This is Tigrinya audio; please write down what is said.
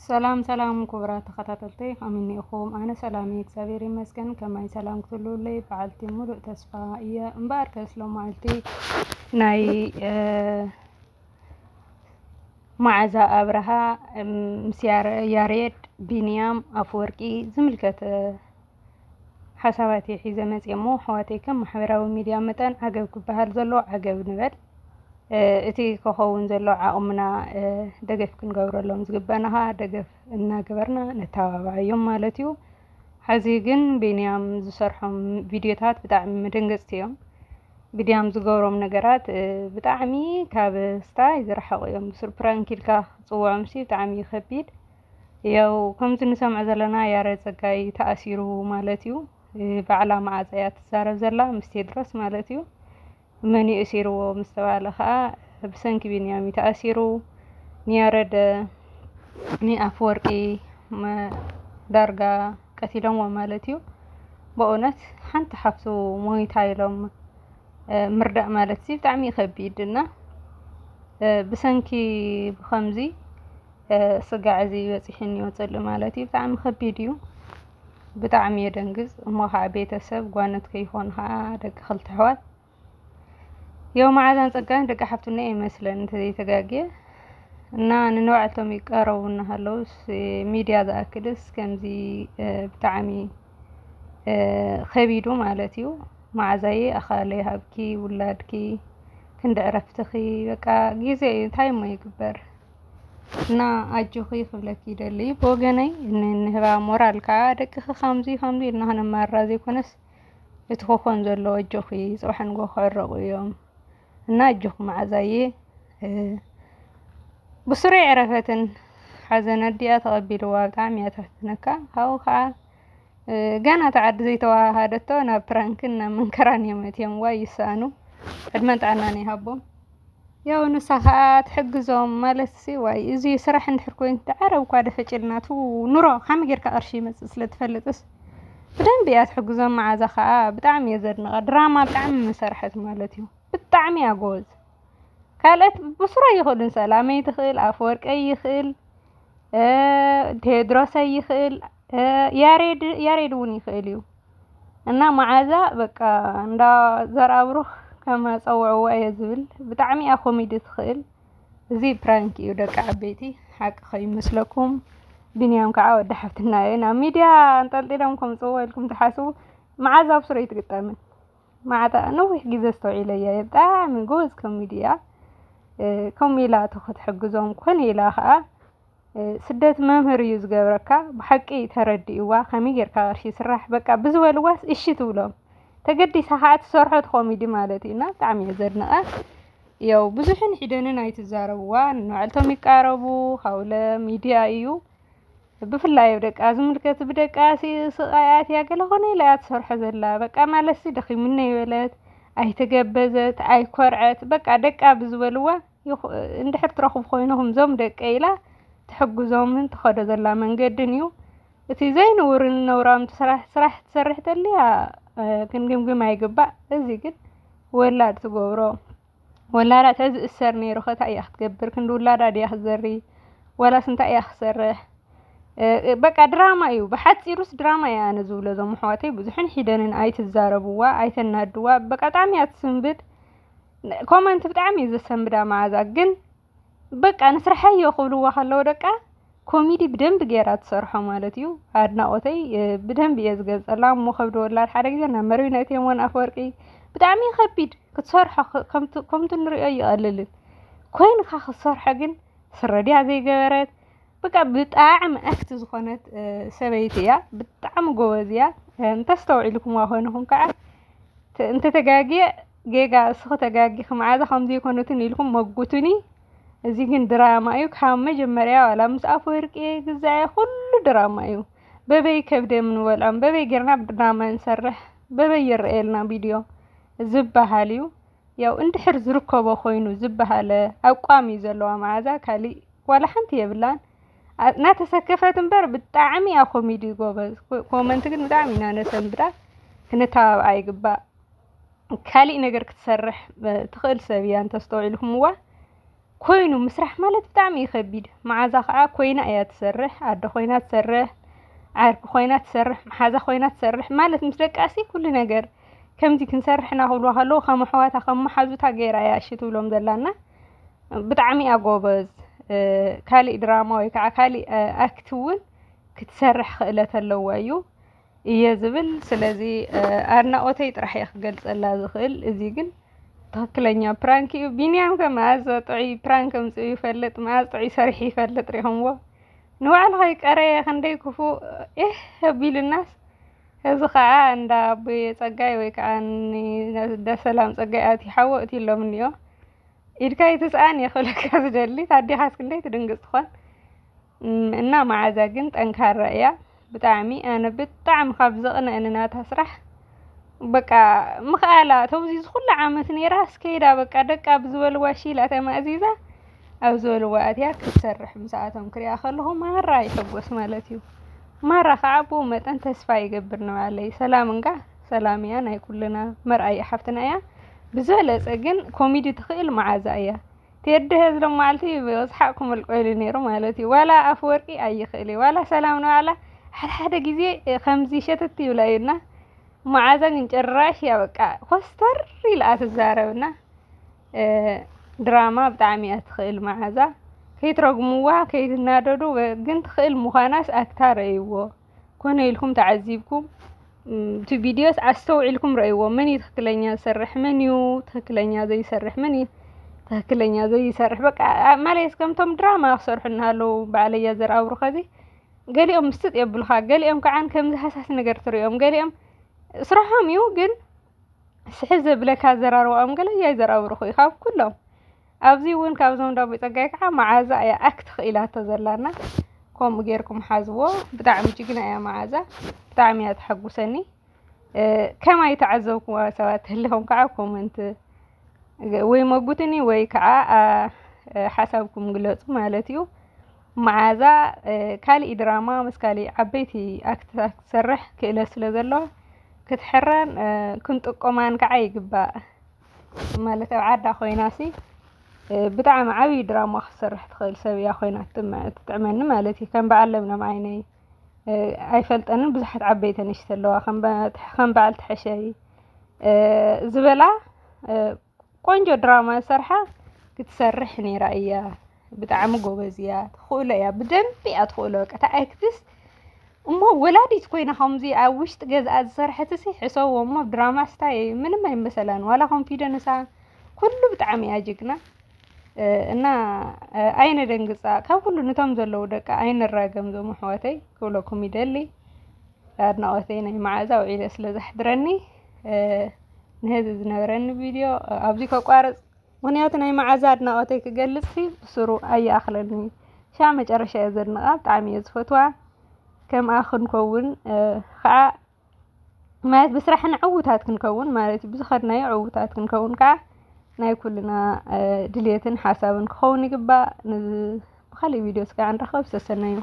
ሰላም ሰላም ክቡራት ተኸታተልተይ፣ ከመይ እኒኢኹም? ኣነ ሰላም እየ፣ እግዚኣብሔር ይመስገን። ከማይ ሰላም ክትህልውለይ በዓልቲ ሙሉእ ተስፋ እየ። እምበኣርከስ ሎማዓልቲ ናይ፣ እ፣ መዓዛ ኣብርሃ፣ እም፣ ምስ ያረ-፣ ያሬድ ቢንያም ኣፈወርቂ ዝምልከት፣ እ፣ ሓሳባት እየ ሒዘ መፅየ እሞ፣ ኣሕዋተይ፣ ከም ማሕበራዊ ሚድያ መጠን ዓገብ ክበሃል ዘለዎ ዓገብ ንበል። እ፣ እቲ ክኸውን ዘሎ ዓቕምና፣ እ፣ ደገፍ ክንገብረሎም ዝግበኣና ኸዓ ደገፍ እናገበርና ነተባብዓዮም ማለት እዩ። ሐዚ ግን ቢንያም ዝሰርሖም ቪድዮታት ብጣዕሚ መደንገፅቲ እዮም። ቢንያም ዝገብሮም ነገራት፣ እ፣ ብጣዕሚ ካብ ስታይ ዝረሓቑ እዮም። ብሱር ፕራንክ ኢልካ ክትፅውዖምሲ ብጣዕሚ እዩ ከቢድ። ያው ከምዚ ንሰምዖ ዘለና ያሬድ ፀጋይ ተኣሲሩ ማለት እዩ። እ፣ ባዕላ መዓዛ እያ ትዛረብ ዘላ ምስ ቴድሮስ ማለት እዩ። መን እዩ እሲርዎ ምስ ተባለ ኸዓ ብሰንኪ ቢንያም እዩ ተኣሲሩ። ንያሬድ፣ ንኣፈወርቂ መ-፣ ዳርጋ ቀቲሎምዎ ማለት እዩ። በእውነት ሓንቲ ሓፍቱ ሞይታ ኢሎም፣ እ፣ ምርዳእ ማለት ሲ ብጣዕሚ ይኸቢድ እና፣ እ፣ ብሰንኪ ብኸምዚ፣ እ፣ ስጋዕ እዚ በፂሑኒ ወፅልእ ማለት እዩ። ብጣዕሚ ከቢድ እዩ። ብጣዕሚ የደንግፅ። እሞ ከዓ ቤተሰብ ጓነት ከይኾኑ ከዓ ደቂ ክልተ ኣሕዋት ያው መዓዛን ፀጋን ደቂ ሓፍትና ይመስለን እንተዘይተጋግየ። እና ንንባዕልቶም ይቀረቡ እናሃለውስ ሚድያ ዝኣክልስ ከምዚ፣ እ፣ ብጣዕሚ፣ እ፣ ከቢዱ ማለት እዩ። መዓዛዬ ኣኻለ ይሃብኪ፣ ውላድኪ ክንዲ ዕረፍትኺ፣ በቃ ግዜ እዩ፣ እንታይ እሞ ይግበር። እና ኣጆኺ ክብለኪ ይደሊ ብወገነይ፣ ን-፣ ንህባ ሞራል ከዓ ደቅኺ ከምዚ ከምዚ ኢልና ከነማርራ ዘይኮነስ እቲ ክኾን ዘለዎ ኣጆኺ፣ ፅባሕ ንግሆ ክዕረቑ እዮም። እና ኣጆኺ መዓዛዬ፣ እ፣ ብስሩይ ዕረፈትን ሓዘን ኣዲኣ ተቐቢልዋ ብጣዕሚ እያ ተሕዝነካ። ካብኡ ከዓ፣ እ፣ ገና እቲ ዓዲ ዘይተዋሃደቶ ናብ ፕራንክን ናብ መንከራን እዮም ኣትዮም። ዋይ ይሰኣኑ። ዕድመን ጥዕናን ይሃቦም። ያው ንሳ ከዓ ትሕግዞም ማለት ሲ፣ ዋይ፣ እዚ ስራሕ እንድሕር ኮይኑ፣ ዓረብ እኳ ደፈጭልናቱ ኑሮ ከመይ ጌርካ ቅርሺ ይመጽእ ስለ ትፈልጥስ፣ ብደንቢ እያ ትሕግዞም። መዓዛ ከዓ ብጣዕሚ እየ ዘድንቓ። ድራማ ብጣዕሚ ምሰርሐት ማለት እዩ። ብጣዕሚ እያ ጎበዝ። ካልኦት ብስሩ ኣይኽእሉን። ሰላመይ ትኽእል፣ ኣፈወርቀይ ይኽእል፣ እ፣ ቴድሮሰይ ይኽእል፣ እ፣ ያሬድ፣ ያሬድ እውን ይኽእል እዩ። እና መዓዛ በቃ እንዳ ዘርኣብሩኽ ከማፀውዕዋ እየ ዝብል። ብጣዕሚ እያ ኮሜዲ ትኽእል። እዚ ፕራንክ እዩ ደቂ ዓበይቲ፣ ሓቂ ከይመስለኩም። ቢንያም ከዓ ወዲ ሓፍትና እዩ። ናብ ሚድያ ኣንጠልጢሎም ከምፅዎ ኢልኩም ትሓስቡ። መዓዛ ብስሩ ኣይትግጠምን። መዓዛ ነዊሕ ግዜ ኣስተውዒለያ እየ። ብጣዕሚ ጎበዝ ኮሜዲ እያ። እ፣ ከምኡ ኢላ እቶ ክትሕግዞም ኮነ ኢላ ከዓ፣ እ፣ ስደት መምህር እዩ ዝገብረካ። ብሓቂ ተረዲእዋ፣ ከመይ ጌርካ ቅርሺ ይስራሕ፣ በቃ ብዝበልዋስ እሺ ትብሎም። ተገዲሳ ከዓ ትሰርሖ እቲ ኮሜዲ ማለት እዩ። እና ብጣዕሚ እየ ዘድንቓ። ያው ብዙሕን ሒደንን ኣይትዛረብዋ፣ ንባዕልቶም ይቃረቡ። ሃውለ ሚድያ እዩ። ብፍላይ ኣብ ደቃ ዝምልከት፣ ብደቃ ሲ-፣ ስቓያት እያ፣ ገለ ኮነ ኢላ እያ ትሰርሖ ዘላ። በቃ ማለትሲ ደኺሙኒ ኣይበለት፣ ኣይተገበዘት፣ ኣይኮርዐት። በቃ ደቃ ብዝበልዋ ይኹ-፣ እንድሕር ትረኽቡ ኮይንኹም ዞም ደቀ ኢላ ትሕግዞምን ትኸዶ ዘላ መንገድን እዩ። እቲ ዘይንውርን ነውራም ስራሕ፣ ስራሕ ትሰርሕ ተልያ፣ እ፣ ክንግምግም ኣይግባእ። እዚ ግን ወላድ ትገብሮ። ወላዳ ተዝእሰር ነይሩ ኸ እንታይ እያ ክትገብር? ክንዲ ውላዳ ድያ ክትዘሪ? ዋላስ እንታይ እያ ክሰርሕ? እ፣ በቃ ድራማ እዩ። ብሓፂሩስ ድራማ እያ ኣነ ዝብሎ። እዞም ኣሕዋተይ ብዙሕን ሒደንን ኣይትዛረብዋ፣ ኣይተናድዋ። በቃ ብጣዕሚ እያ ትስንብድ። ኮመንት ብጣዕሚ እዩ ዘሰንብዳ መዓዛ። ግን በቃ ንስርሐዮ ክብልዋ ከለዉ ደቃ ኮሜዲ ብደንቢ ገይራ ትሰርሖ ማለት እዩ። ኣድናቖተይ፣ እ፣ ብደንቢ እየ ዝገልጸላ። እሞ ከብዲ ወላድ ሓደ ግዜ ናብ መርዊ ነእትየሞን ኣፈወርቂ ብጣዕሚ ከቢድ ክትሰርሖ ክ-፣ ከምቲ፣ ከምቲ ንሪኦ ይቐልልን ኮይንካ ክትሰርሖ ግን ስረ ድያ ዘይገበረት? በቃ ብጣዕሚ ኣክት ዝኾነት፣ እ፣ ሰበይቲ እያ። ብጣዕሚ ጎበዝ እያ። እ፣ እንተስተውዒልኩምዋ ኮይንኹም ከዓ ተ-፣ እንተተጋግየ ጌጋ፣ እስኺ ተጋጊኺ፣ መዓዛ ከምዚ ኣይኮነትን ኢልኩም መጉቱኒ። እዚ ግን ድራማ እዩ። ካብ መጀመርያ ዋላ ምስ ኣፈወርቂ ግዛዐ ኩሉ ድራማ እዩ። በበይ ከብደም ንበልዖም፣ በበይ ጌርና ድራማ ንሰርሕ፣ በበይ ይረኣየልና ቪድዮ ዝበሃል እዩ። ያው እንድሕር ዝርከቦ ኮይኑ ዝበሃለ ኣቋም እዩ ዘለዋ መዓዛ፣ ካሊእ ዋላ ሓንቲ የብላን። ኣ-፣ እናተሰከፈት እምበር ብጣዕሚ እያ ኮሜዲ ጎበዝ። ኮ-፣ ኮመንት ግን ብጣዕሚ ኢና ነሰንብዳ፣ ክነተባብዓ ይግባእ። ካሊእ ነገር ክትሰርሕ፣ እ፣ ትኽእል ሰብ እያ እንተስተውዒልኩምዋ። ኮይኑ ምስራሕ ማለት ብጣዕሚ እዩ ከቢድ። መዓዛ ከዓ ኮይና እያ ትሰርሕ፣ ኣደ ኮይና ትሰርሕ፣ ዓርኪ ኮይና ትሰርሕ፣ መሓዛ ኮይና ትሰርሕ ማለት ምስ ደቃሲ ኩሉ ነገር ከምዚ ክንሰርሕ ኢና ክብልዋ ከለዉ ከም ኣሕዋታ ከም መሓዙታ ገይራ እያ እሺ ትብሎም ዘላና። ብጣዕሚ እያ ጎበዝ። ካሊእ ድራማ ወይ ከዓ ካሊእ ኣክት እውን ክትሰርሕ ክእለት ኣለዋ እዩ እየ ዝብል። ስለዚ ኣድናቆተይ ጥራሕ እየ ክገልፀላ ዝኽእል። እዚ ግን ትኽክለኛ ፕራንክ እዩ። ቢንያም ከ መዓዝ ጥዑይ ፕራንክ ኣምፅኡ ይፈልጥ፣ መዓዝ ጥዑይ ሰሪሑ ይፈልጥ ሪኹምዎ? ንባዕሉ ከይቀረየ ክንደይ ክፉእ ኤህ ኣቢሉናስ። እዚ ከዓ እንዳ ኣቦየ ፀጋይ ወይ ከዓ እንዳ ሰላም ፀጋይ ኣቲ ሓዎ እቲ ኢሎም እኒኦ ኢድካ ይትስኣን እየ ክብለካ ዝደሊ። ታዲኻስ ክንደይ ትድንግፅ ትኾን? እና መዓዛ ግን ጠንካራ እያ ብጣዕሚ። ኣነ ብጣዕሚ ካብ ዘቕነእኒ ናታ ስራሕ በቃ ምኽኣላ ተውዚ ዝኩሉ ዓመት ነይራ ስከይዳ በቃ ደቃ ብዝበልዋ ሺላ ተማእዚዛ ኣብ ዝበልዋ ኣትያ ክትሰርሕ ምስኣቶም ክሪኣ ከለኹ ማራ ይሕጎስ ማለት እዩ። ማራ ከዓ ብኡ መጠን ተስፋ ይገብር ንባዕለይ። ሰላም እንጋ ሰላም እያ ናይ ኩልና መርኣያ ሓፍትና እያ። ብዝበለፀ ግን ኮሚዲ ትኽእል መዓዛ እያ። ቴዲ ሀዝ ሎም መዓልቲ ብስሓቕ ክመልቆ ኢሉ ነይሩ ማለት እዩ። ዋላ ኣፍ ወርቂ ኣይኽእል እዩ። ዋላ ሰላም ንባዕላ ሓደ ሓደ ግዜ ከምዚ ሸተት ይብላ እዩና። መዓዛ ግን ጭራሽ እያ በቃ ኮስተር ኢልኣ ትዛረብና። ድራማ ብጣዕሚ እያ ትኽእል መዓዛ። ከይትረግምዋ ከይትናደዱ ግን ትኽእል ምዃናስ ኣክታ ረእይዎ። ኮነ ኢልኩም ተዓዚብኩም እቲ ቪድዮስ ኣስተውዒልኩም ረእይዎ። መን እዩ ትክክለኛ ዝሰርሕ መን እዩ ትክክለኛ ዘይሰርሕ መን እዩ ትክክለኛ ዘይሰርሕ በቃ ማለት ከምቶም ድራማ ክሰርሑ እናሃለዉ በዓለያ ዘርኣብሩ ከዚ ገሊኦም ምስጥ የብሉካ ገሊኦም ከዓን ከምዚ ሃሳስ ነገር ትሪኦም ገሊኦም ስራሖም እዩ ግን ስሕብ ዘብለካ ኣዘራርባኦም ገለ እያ ይዘራብርኹ እዩ ካብ ኩሎም። ኣብዚ እውን ካብዞም ዳቦ ፀጋይ ከዓ መዓዛ እያ ኣክት ክኢላቶ ዘላና። ከምኡ ጌርኩም ሓዝዎ። ብጣዕሚ ጅግና እያ መዓዛ። ብጣዕሚ እያ ተሐጉሰኒ። ከማይ ተዓዘብኩዋ ሰባት ህልኹም ከዓ ኮመንት ወይ መጉትኒ ወይ ከዓ ሓሳብኩም ግለፁ ማለት እዩ። መዓዛ ካልእ ድራማ ምስ ካልእ ዓበይቲ ኣክትታት ክትሰርሕ ክእለት ስለ ዘለዋ ክትሕረን ክንጥቆማን ከዓ ይግባእ። ማለት ኣብ ዓዳ ኮይናሲ ብጣዕሚ ዓብዪ ድራማ ክትሰርሕ ትኽእል ሰብ እያ ኮይና ትጥዕመኒ ማለት እዩ። ከም በዓል ለምለም ዓይነይ ኣይፈልጠንን ብዙሓት ዓበይቲ ኣንሽቲ ኣለዋ ከም በዓል ትሕሸይ ዝበላ ቆንጆ ድራማ ዝሰርሓ ክትሰርሕ ነይራ እያ። ብጣዕሚ ጎበዝ እያ፣ ትኽእሎ እያ፣ ብደንቢ እያ ትኽእሎ። በቃ እታ ኣክትስ እሞ ወላዲት ኮይና ከምዚ ኣብ ውሽጢ ገዝኣ ዝሰርሐትሲ ሕሰብዎ እሞ ድራማ ስታይ ምንም ኣይመሰላን። ዋላ ኮንፊደንሳ ኩሉ ብጣዕሚ እያ ጅግና። እና ኣይነደንግፃ ካብ ኩሉ ነቶም ዘለዉ ደቂ ኣይንራገም ዞም ኣሕዋተይ ክብለኩም ይደሊ። ኣድናቆተይ ናይ መዓዛ ውዒለ ስለ ዘሕድረኒ ንህዚ ዝነበረኒ ቪድዮ ኣብዚ ከቋርፅ። ምክንያቱ ናይ መዓዛ ኣድናቆተይ ክገልፅ ሲ ብስሩ ኣይኣክለኒ። ሻዕ መጨረሻ እየ ዘድንቃ ብጣዕሚ እየ ዝፈትዋ። ከምኣ ክንከውን ከዓ ማለት ብስራሕና ዕዉታት ክንከውን ማለት እዩ። ብዝኸድናዮ ዕዉታት ክንከውን ከዓ ናይ ኩልና ድልየትን ሓሳብን ክኸውን ይግባእ። ብካሊእ ቪድዮ ስጋዕ ንረኸብ ሰሰናዩ።